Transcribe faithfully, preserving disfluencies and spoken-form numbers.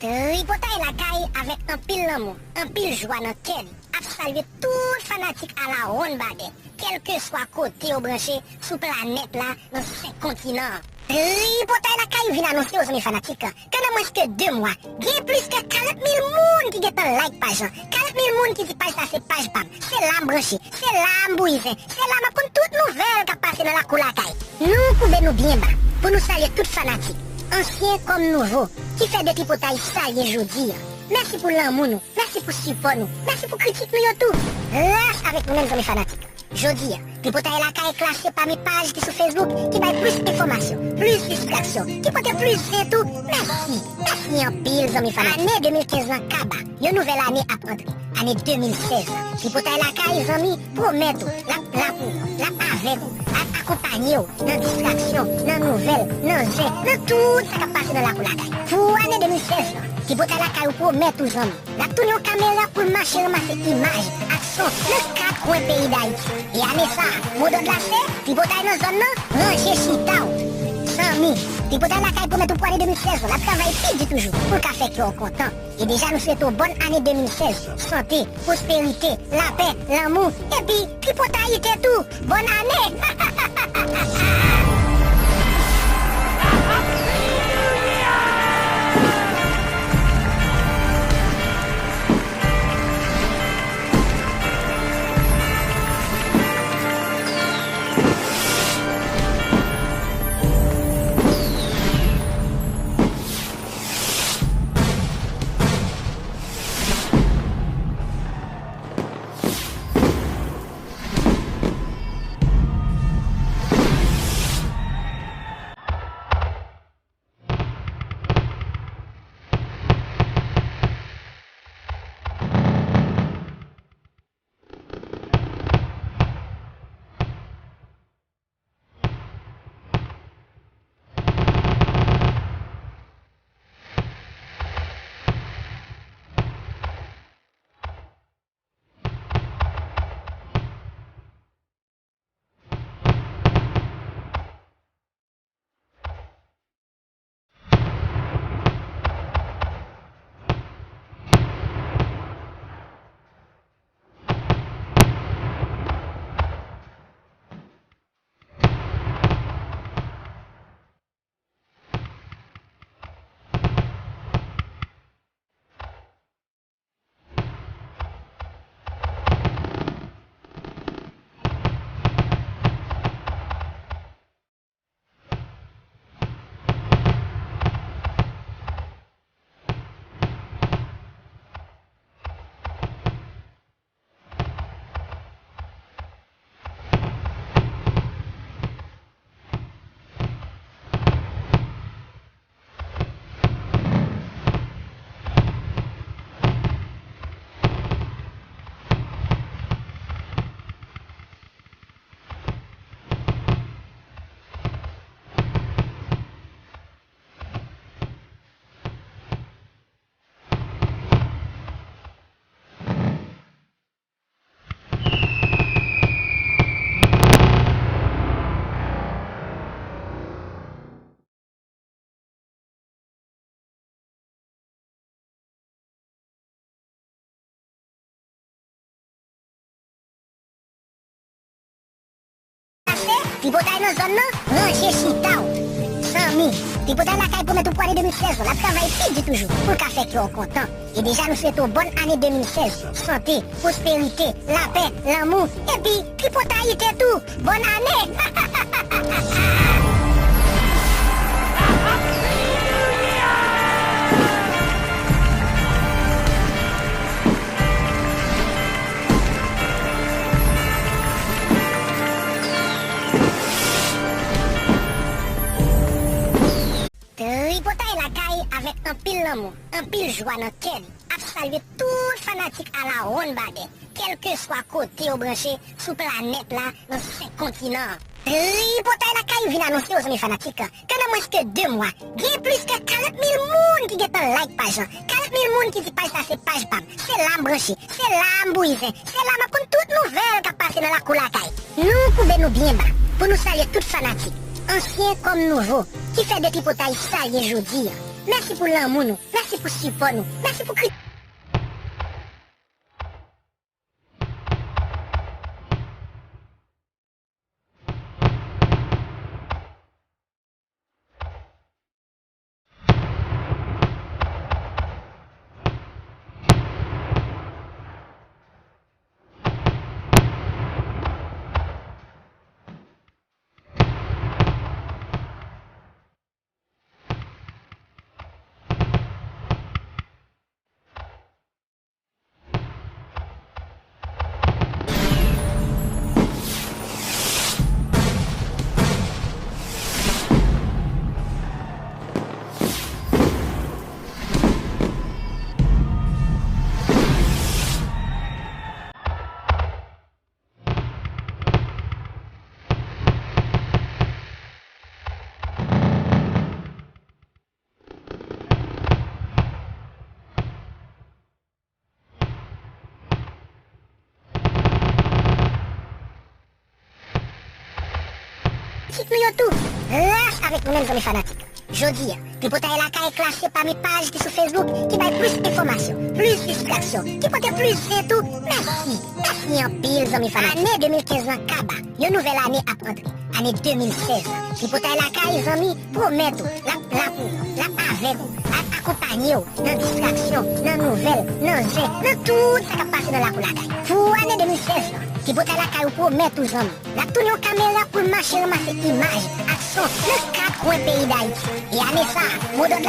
Tripotay Lakay avèk anpil lanmou, anpil jwa nan kè li, ap salye tout fanatik Alawonn Badè, kèlkeswa kote yo branche sou planèt la, nan senk kontinan an. Tripotay Lakay vin anonse w, zanmi fanatik, ke nan mwens ke de mwa, gen plis ke karant mil moun ki gentan like paj lan. Karant mil moun ki di paj sa se paj pa m. Se la m branche, se la m bouyi zen, se la m ap konn tout nouvèl k ap pase nan lakou lakay. Nou koube nou byen ba pou nou salye tout fanatik, ansyen kòm nouvo, ki fè de Tripotay sa l ye jodi a. Mèsi pou lanmou nou, mèsi pou sipò nou, mèsi pou kritik nou yo tou. Rès avèk nou menm, zanmi fanatik. Jodi a, Tripotay Lakay klase pami paj ki sou Facebook ki bay plis enfòmasyon, plis distraksyon, ki pote plis zen tou. Mèsi, mèsi anpil, zanmi fanatik. Ane de mil kenz lan kaba, yon nouvèl ane ap antre. Ane de mil sèz la, Tripotay Lakay, zanmi, pwomèt ou, l ap la pou ou, l ap avèk ou, l ap akonpanye w nan distraksyon, nan nouvèl, nan zen, nan tout sa k ap pase nan lakou lakay. Pou ane de mil sèz la, Tripotay Lakay ou pwomèt ou, zanmi, l ap tounen yon kamera pou l mache ranmase imaj ak son nan kat kwen peyi Dayiti. E ane sa a, modòd la se Tripotay nan zòn nan, ranje chita w. Zanmi, Tripotay Lakay pwomèt ou pou ane de mil sèz la, l ap travay pi di toujou pou l ka fè kè w kontan. E deja nou swete w bòn ane de mil sèz, sante, pwosperite, lapè, lanmou, epi tripotayite tou. Bòn ane! Tripotay nan zòn nan, ranje chita w. Zanmi, Tripotay Lakay pwomèt ou pou ane de mil sèz la, l ap travay pi di toujou pou l ka fè kè w kontan. E deja nou swete w bòn ane de mil sèz, sante, pwosperite, lapè, lanmou, epi tripotayite tou. Bòn ane! Tripotay Lakay avèk anpil lanmou, anpil jwa nan kè li, ap salye tout fanatik Alawonn Badè, kèlkeswa kote yo branche sou planèt la, nan senk kontinan an. Tripotay Lakay vin anonse w, zanmi fanatik, ke nan mwens ke de mwa, gen plis ke karant mil moun ki gentan like paj lan. Karant mil moun ki di paj sa se paj pa m. Se la m branche, se la m bouyi zen, se la m ap konn tout nouvèl k ap pase nan lakou lakay. Nou koube nou byen ba pou nou salye tout fanatik, ansyen kòm nouvo, ki fè de Tripotay sa l ye jodi a. Mèsi pou lanmou nou. Mèsi pou sipò nou. Mèsi pou kri. Tit nou yo tou, ras avèk nou menm zanmi fanatik. Jodi a, Tripotay Lakay klase pami paj ki sou Facebook ki bay plis enfòmasyon, plis distraksyon, ki pote plis zen tou. Mèsi, mèsi anpil zanmi fanatik. Ane de mil kenz lan kaba, yon nouvèl ane ap antre. Ane de mil sèz lan, Tripotay Lakay zanmi pwomèt ou, l ap la pou ou, l ap avèk ou, l ap akonpanye w nan distraksyon, nan nouvèl, nan zen, nan tout sa k ap pase nan lakou lakay. Pou ane de mil sèz lan, Tripotay Lakay ou pwomèt ou zanmi, l ap tounen yon kamera pou l mache ranmase imaj ak son nan kat kwen peyi Dayiti. E ane sa a, modòd